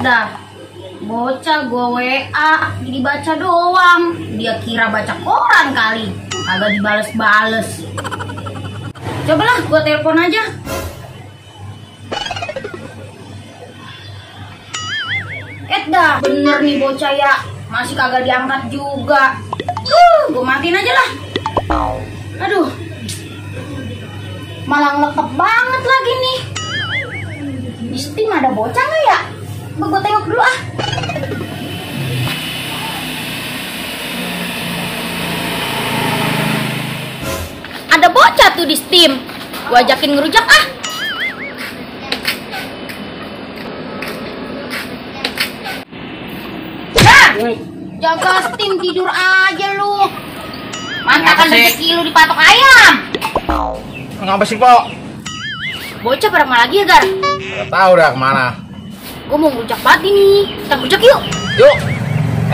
dah. Bocah gue WA jadi baca doang. Dia kira baca koran kali. Agak dibales-bales. Cobalah gue telepon aja. Dah, bener nih bocah ya. Masih kagak diangkat juga. Gue matiin aja lah. Aduh, malah ngelekep banget lagi nih. Di Steam ada bocah nggak ya? Gue tengok dulu ah. Ada bocah tuh di Steam. Gue ajakin ngerujak ah. Jaga Steam, tidur aja lu. Mantakan rezeki lu dipatok ayam. Ngapa sih, Pok? Bocah pada kemana lagi ya, Gar? Gak tahu dah kemana. Gue mau ngerujak banget ini. Kita ngerujak yuk. Yuk.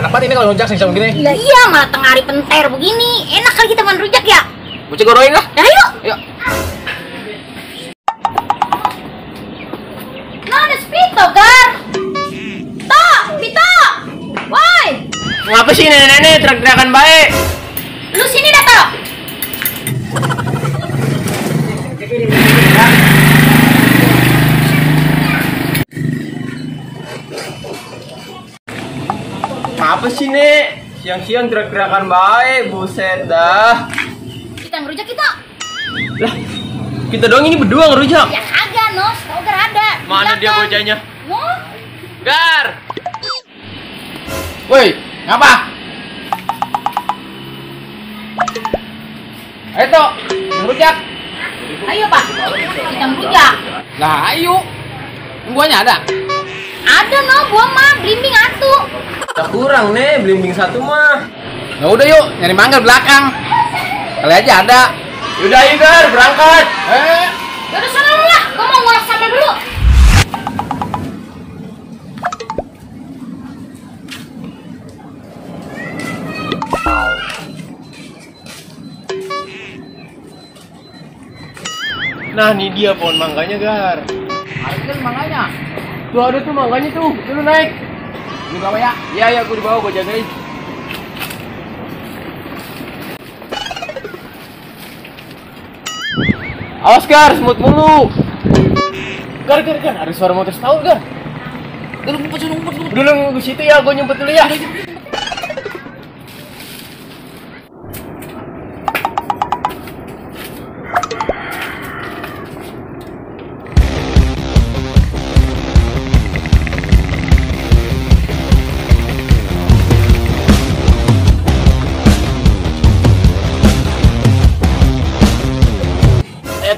Enak banget ini kalau ngerujak sih begini. Iya, malah tengah hari penter begini. Enak kali kita main rujak ya. Bocah goroin lah. Dah yuk. Yuk. Nah, ada Spito, Gar. Tok, Spito. Woi. Ngapa sih nenek-nenek teriak-teriakan baik? Lu sini dah, Tok. Apa sih, Nek? Siang-siang teriak-teriakan baik, buset dah. Kita ngerujak kita. Lah, kita doang ini berdua ngerujak. Ya kagak, Nos. Kau Gar ada. Mana dia bocahnya? Mau? Gar. Woi, ngapa? Ayo, Tok, ngerujak. Ayo, Pak. Kita ngerujak. Nah, ayo. Buahnya ada? Ada, no. Buah mah blimbing atu. Udah kurang nih, belimbing satu mah. Ya udah yuk, nyari mangga belakang. Kali aja ada. Yaudah ayo Gar, berangkat. Yaudah sana lu lah, gue mau ngulek sambal dulu. Nah, nih dia pohon mangganya, Gar. Ada kan mangganya? Tuh ada tuh mangganya tuh, lu naik. Di bawah ya? Iya, gue di bawah, gue jagain. Awas Gar, semut mulu. Gar, ada suara motor setahun, Gar. Ngumpet. Dulu nunggu situ ya, gue nyempet dulu ya.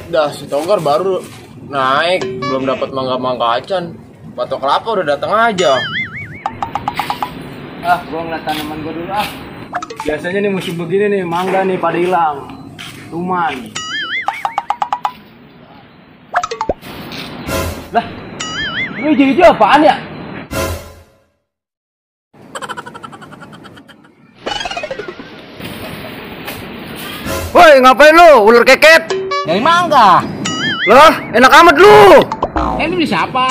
Dah, si Togar baru naik, belum dapat mangga acan. Batok kelapa udah datang aja. Gua ngeliat tanaman gua dulu ah. Biasanya nih musim begini nih, mangga nih pada hilang. Tuman. Lah, ini hijau-hijau apaan ya? Woi, ngapain lu? Ular keket? Dari mangga. Loh, enak amat lu. Ini siapa?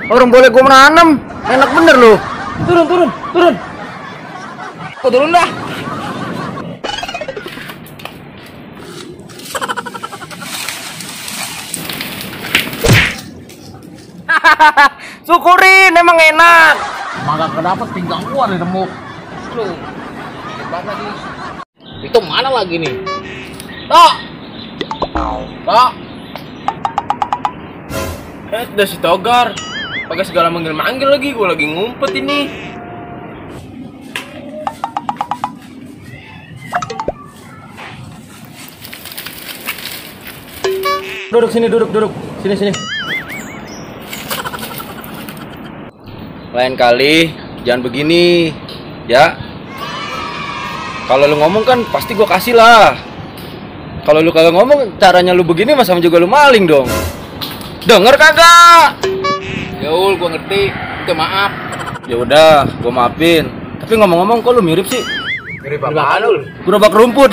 Orang boleh gua menanam. Enak bener lu. Turun. Kok turun dah? Syukurin, emang enak. Mangga kedapat pinggang gua nih remuk. Lu. Hebat lagi. Itu mana lagi nih? Tok. Udah si Togar. Pakai segala manggil-manggil lagi, gua lagi ngumpet ini. Duduk sini. Sini. Lain kali jangan begini, ya. Kalau lu ngomong kan pasti gua kasih lah. Kalau lu kagak ngomong, caranya lu begini mah sama juga lu maling dong. Denger kagak? Yaul, gua ngerti. Itu maaf. Ya udah, gua maafin. Tapi ngomong-ngomong kok lu mirip sih? Mirip apaan lu? Gerobak rumput.